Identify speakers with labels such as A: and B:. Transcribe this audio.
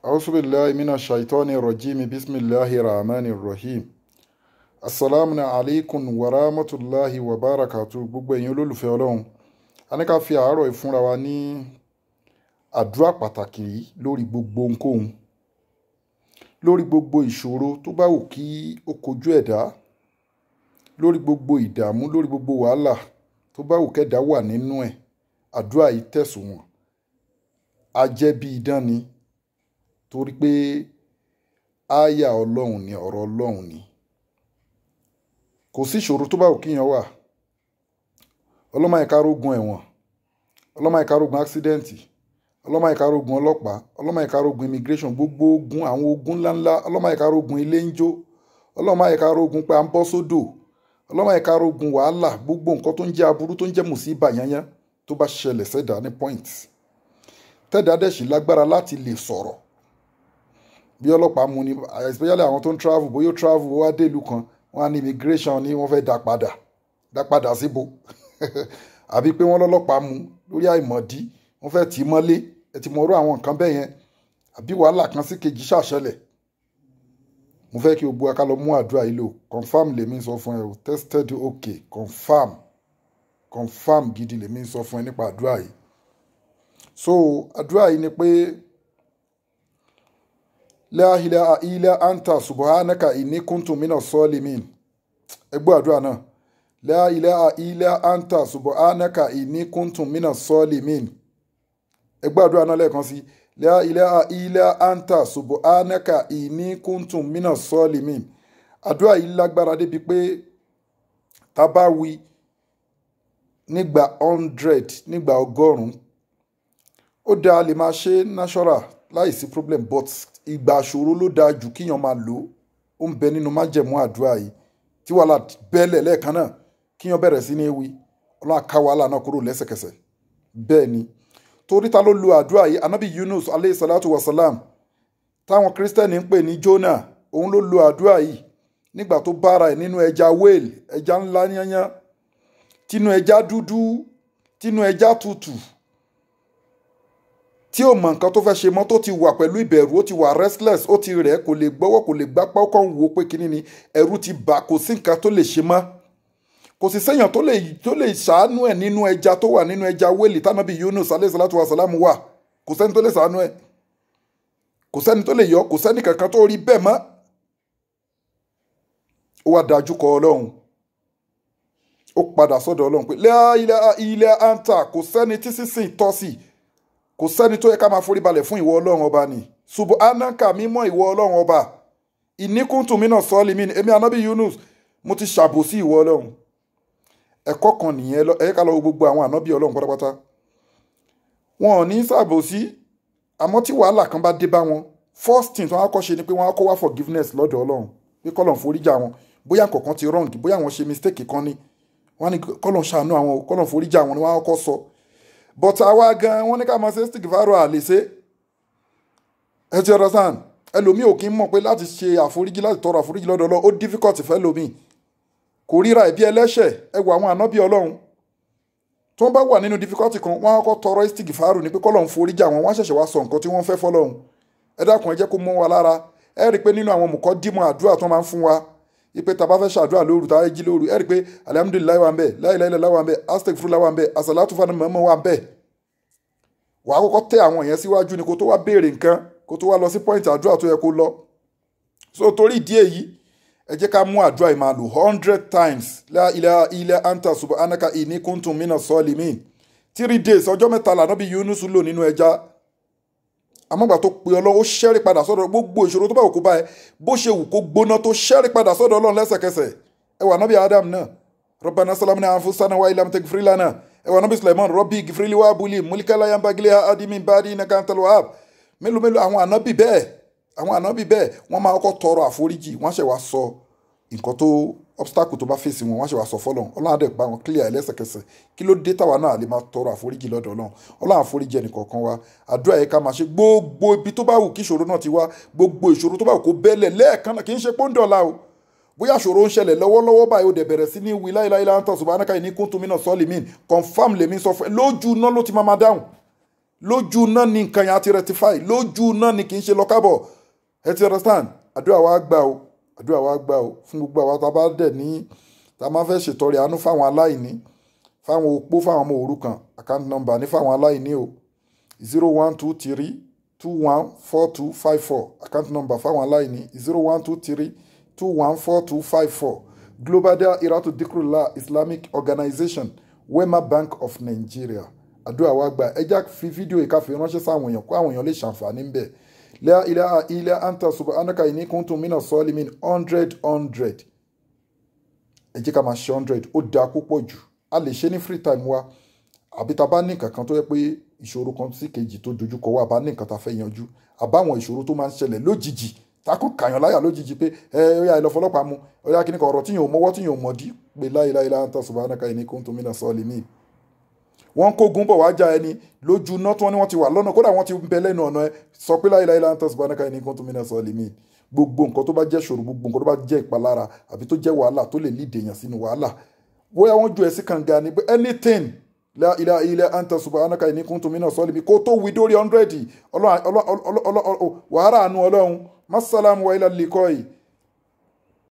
A: Auzubillahi minash shaitani rajim. Bismillahir rahmanir rahim. Assalamu alaikum wa rahmatullahi wa barakatuh. Gbogbo ẹ̀yin olólùfẹ́ Ọlọ́run. A ní ká fi àárọ̀ ìfúnra wa ní àdúrà pàtàkì yìí lórí gbogbo ohunkóhun. Lórí gbogbo ìṣòro tó bá wù kí ó kojú ẹ̀dá. Lórí gbogbo ìdààmú, lórí gbogbo wàhálà tó bá wù kẹ́dá wà nínú ẹ̀. Àdúrà yìí tẹ̀sùn wọn. A jẹ́ bí idán ni, torí pé ááyà Ọlọ́run ni, ọ̀rọ̀ Ọlọ́run ni. Kò sí ìṣòro tó bá wù kíyàn wà. Ọlọ́run má jẹ́ ká rógun ẹ̀wọ̀n, Ọlọ́run má jẹ́ ká rógun accident, Ọlọ́run má jẹ́ ká rógun ọlọ́pàá, Ọlọ́run má jẹ́ ká rógun immigration, gbogbo ogun, àwọn ogun ńláńlá, Ọlọ́run má jẹ́ ká rógun ilé ń jó, Ọlọ́run má jẹ́ ká rógun pé à ń bọ́ sódò, Ọlọ́run má jẹ́ ká rógun wàhálà, gbogbo nǹkan tó ń jẹ́ aburú, tó ń jẹ́ mùsíbà yányán tó bá ṣẹlẹ̀ sẹ́dá ní point. Tẹ́dá dẹ̀ sì lágbára láti lè sọ̀rọ̀. Bí ọlọ́pàá mú ni, especially àwọn tó ń travel, bóyá ó travel ó wá dé ìlú kan, wọ́n á ní immigration ni wọ́n fẹ́ dá padà, dá padà síbo. Àbí pé wọ́n lọ́lọ́pàá mú lórí àìmọ̀dí, wọ́n fẹ́ tì í mọ́lé, ẹ ti mọ irú àwọn nǹkan bẹ́ẹ̀ yẹn. Àbí wàhálà kan sí kejì ṣàṣẹlẹ̀. Mo fẹ́ kí gbogbo wa ká lọ mú àdúrà yìí lò. Confirm lèmi ń sọ fún ẹ o. Tested okay. Confirm. Confirm gidi lèmi ń sọ fún ẹ nípa àdúrà yìí. So àdúrà yìí ni pé La ilaha illa anta subhanaka inni kuntu minas solimin. Ẹ gbọ́ àdúrà náà. La ilaha illa anta subhanaka inni kuntu minas solimin. Ẹ gbọ́ àdúrà náà lẹ́ẹ̀kan sí. La ilaha illa anta subhanaka inni kuntu minas solimin. Àdúrà yìí lágbára débi pé tá bá wí nígbà 100, nígbà 100, ó dáa lè máa ṣe natural láìsí problem, but ìgbà àṣòro ló dáa jù kíyàn máa lò ó. Ó ń bẹ nínú májẹ̀mú àdúrà yìí. Tí wàhálà bẹ́lẹ̀ lẹ́ẹ̀kan náà, kíyàn bẹ̀rẹ̀ sí ní wí, Ọlọ́run á ká wàhálà náà kúrò lẹ́sẹ̀kẹsẹ̀. Bẹ́ẹ̀ ni. Torí ta ló lo àdúrà yìí? Anabi Yunus alayhi salatu wa salam, táwọn Kírísítẹ́nì ń pè ní Jonah, òun ló lo àdúrà yìí nígbà tó bára ẹ̀ nínú ẹja whale, ẹja ńlá yányán, tínú ẹja dúdú, tínú ẹja tutù, tí ò mọ nǹkan tó fẹ́ ṣe mọ́, tó ti wà pẹ̀lú ìbẹ̀rù, ó ti wà restless, ó ti rẹ̀, kò lè gbọ́wọ́, kò lè gbápá, ó kàn ń wò pé kíní ni, ẹ̀rù ti bà, kò sí nǹkan tó lè ṣe mọ́. Kò sì séèyàn tó lè ṣàánú ẹ̀ nínú ẹja tó wà nínú ẹja whale tánàbí Yunus alayhi salatu wa salam wà. Kò sẹ́ni tó lè ṣàánú ẹ̀, kò sẹ́ni tó lè yọ, kò sẹ́ni kankan tó rí bẹ́ẹ̀ mọ́. Ó wá dájú kọ Ọlọ́run, ó padà sọ́dọ̀ Ọlọ́run pé la ilaha illa anta, kò sẹ́ni tí sísìn tọ́ sí, kò sẹ́ni tó yẹ ká máa forí balẹ̀ fún ìwọ Ọlọ́run ọba ni. Subhanaka, mímọ́ ìwọ Ọlọ́run ọba, inni kuntu minas solimin, èmi Ànábì Yunus mo ti ṣàbòsí ìwọ Ọlọ́run. Ẹ̀kọ́ kan nìyẹn. Ẹ ká lọ wo gbogbo àwọn ànábì Ọlọ́run pátápátá. Wọn ò ní ṣàbòsí, àmọ́ tí wàhálà kan bá dé bá wọn, first thing tí wọ́n á kọ́ ṣe ni pé wọ́n á kọ́ wá forgiveness lọ́dọ̀ Ọlọ́run, pé k'Ọlọ́run foríjà wọn. Bóyá nǹkan ti wrong, bóyá wọ́n ṣe mistake kan ni, wọ́n á ní k'Ọlọ́run ṣàánú àwọn, k'Ọlọ́run foríjà wọn ni wọ́n á kọ́ sọ. But àwa gan, wọ́n ní ká máa ṣe istighfar àlè ṣe. Ẹ ti understand? Ẹlòmíì ò kí ń mọ̀ pé láti ṣe àforíjì, láti tọrọ àforíjì lọ́dọ̀ Ọlọ́run, ó difficult fẹ́ lòmíì. Kò ríra ẹ̀bí ẹlẹ́ṣẹ̀. Ẹ wo àwọn ànábì Ọlọ́run tó ń bá wà nínú difficulty kan, wọ́n á kọ́ tọrọ istighfar ní pé k'Ọlọ́run foríjì àwọn, wọ́n á ṣẹ̀ṣẹ̀ wá sọ nǹkan tí wọ́n fẹ́ f'Ọlọ́run. Ẹ dákun, ẹ jẹ́ kó mọ́ wa lára. Ẹ rí i pé nínú àwọn mùkọ́dímọ̀ àdúrà tó máa ń fún wa, ipe tá a bá fẹ́ ṣàdúrà lóru, tá a jí lóru, ẹ rí i pé alhamdulillahi wà ń bẹ̀, la ilaha illallah wà ń bẹ̀, astaghfirullah wà ń bẹ̀, asalatu fani mọ́mọ́ wà ń bẹ̀. Wà á kọ́kọ́ tẹ àwọn yẹn síwájú ni kó tó wá béèrè nǹkan, kó tó wá lọ sí point àdúrà tó yẹ kó lọ. So torí ìdí èyí, ẹ jẹ́ ká mú àdúrà yìí máa lò 100 times. La ilaha illa anta subhanaka inni kuntu minas solimin. 3 days, ọjọ́ mẹ́ta l'Ànábì Yunus lò nínú ẹja. Àmọ́gbà tó pe Ọlọ́run, ó ṣẹ́rí padà sọ́dọ̀ gbogbo ìṣòro tó bá wù kó bá ẹ, bó ṣe wù kó gbóná tó, ṣẹ́rí padà sọ́dọ̀ Ọlọ́run lẹ́sẹ̀kẹsẹ̀. Ẹ wà Ànábì Adam náà, Rabbana salamna anfusana wa illam taghfir lana. Ẹ wà Ànábì Sulaiman, Rabbi ighfirli wa habli mulkan la yanbaghi li ahadin min ba'di innaka antal wahhab. Mélòó mélòó àwọn ànábì bẹ́ẹ̀, àwọn ànábì bẹ́ẹ̀, wọ́n máa kọ́kọ́ tọrọ àforíjì, wọ́n ṣẹ̀ wá sọ nǹkan tó obstacle tó bá fèsì wọn, wọ́n ṣẹ̀ wá sọ f'Ọlọ́run. Ọlọ́run á dẹ̀ bá wọn clear lẹ́sẹ̀kẹsẹ̀. Kí ló dé táwa náà lè máa tọrọ àforíjì lọ́dọ̀ Ọlọ́run? Ọlọ́run àforíjì ẹnìkọ̀ọ̀kan wa. Àdúrà yìí ká máa ṣe gbogbo ibi tó bá wù kí ìṣòro náà ti wá, gbogbo ìṣòro tó bá wù kó bẹ́lẹ̀ lẹ́ẹ̀kan náà, kì í ṣe pọ́ńdọ̀lá o. Bóyá ìṣòro ń ṣẹlẹ̀ lọ́wọ́lọ́wọ́ báyìí, ó dẹ̀ bẹ̀rẹ̀ sí ní wí la ilaha illa anta subhanaka inni kuntu minas solimin. Confirm lèmi sọ fún ẹ, lójú iná ló ti máa máa dáhùn. Lójú náà ni nǹkan yẹn á ti rectify. Lójú náà ni kì í ṣe lọ́kábọ̀. Ẹ ti understand? Àdúrà wa gbà o, àdúrà wa gbà o. Fún gbogbo àwa tá a bá dẹ̀ ní tá a máa fẹ́ ṣètọrẹ àánú fáwọn aláìní, fáwọn opó, fáwọn ọmọ òrukàn, account number ní fáwọn aláìní o, 0123214254. Account number fáwọn aláìní, 0123214254. Global Dahiratu Dhikrlahi Islamic Organization, Wema Bank of Nigeria. Àdúrà wa gbà. Ẹ já fi fídíò yìí ká fi ránṣẹ́ sáwọn èèyàn, kó àwọn èèyàn lè ṣàǹfààní ń bẹ̀. La ilaha illa anta subhanaka inni kuntu mina solimin, 100 100. Ẹ jẹ́ ká máa ṣe 100, ó dáa púpọ̀ jù. A lè ṣe ní free time wa, àbí tá a bá ní nǹkan kan tó yẹ pé ìṣòro kan sí kejì tó dojúkọ wa, àbá ní nǹkan tá a fẹ́ yanjú, àbáwọn ìṣòro tó máa ń ṣẹlẹ̀ lójijì, tá kàn kàyàn láyà lójijì pé ẹ ó yá, ẹ lọ fọlọ́pàá mu, ó yá kíní kan, ọ̀rọ̀ tí yàn ò mọwọ́, tí yàn ò mọ̀dí, pé la ilaha illa anta subhanaka inni kuntu mina solimin. Wọ́n kógun bọ̀ wá já ẹni lójú iná tí wọ́n ní wọ́n ti wà lọ́nà, kódà wọ́n ti ń bẹ lẹ́nu ọ̀nà, ẹ sọ pé la ilaha illa anta subhanaka inni kuntu mina solimin. Gbogbo nǹkan tó bá jẹ́ ṣòro, gbogbo nǹkan tó bá jẹ́ ìpalára àbí tó jẹ́ wàhálà tó lè lead èèyàn sínú wàhálà, bóyá wọ́n ju ẹ sí kànga ni, anything, la ilaha illa anta subhanaka inni kuntu mina solimin. Kó tó wí dórí 100, wàhálà àánú Ọlọ́run. Masalamu wa ila liqai.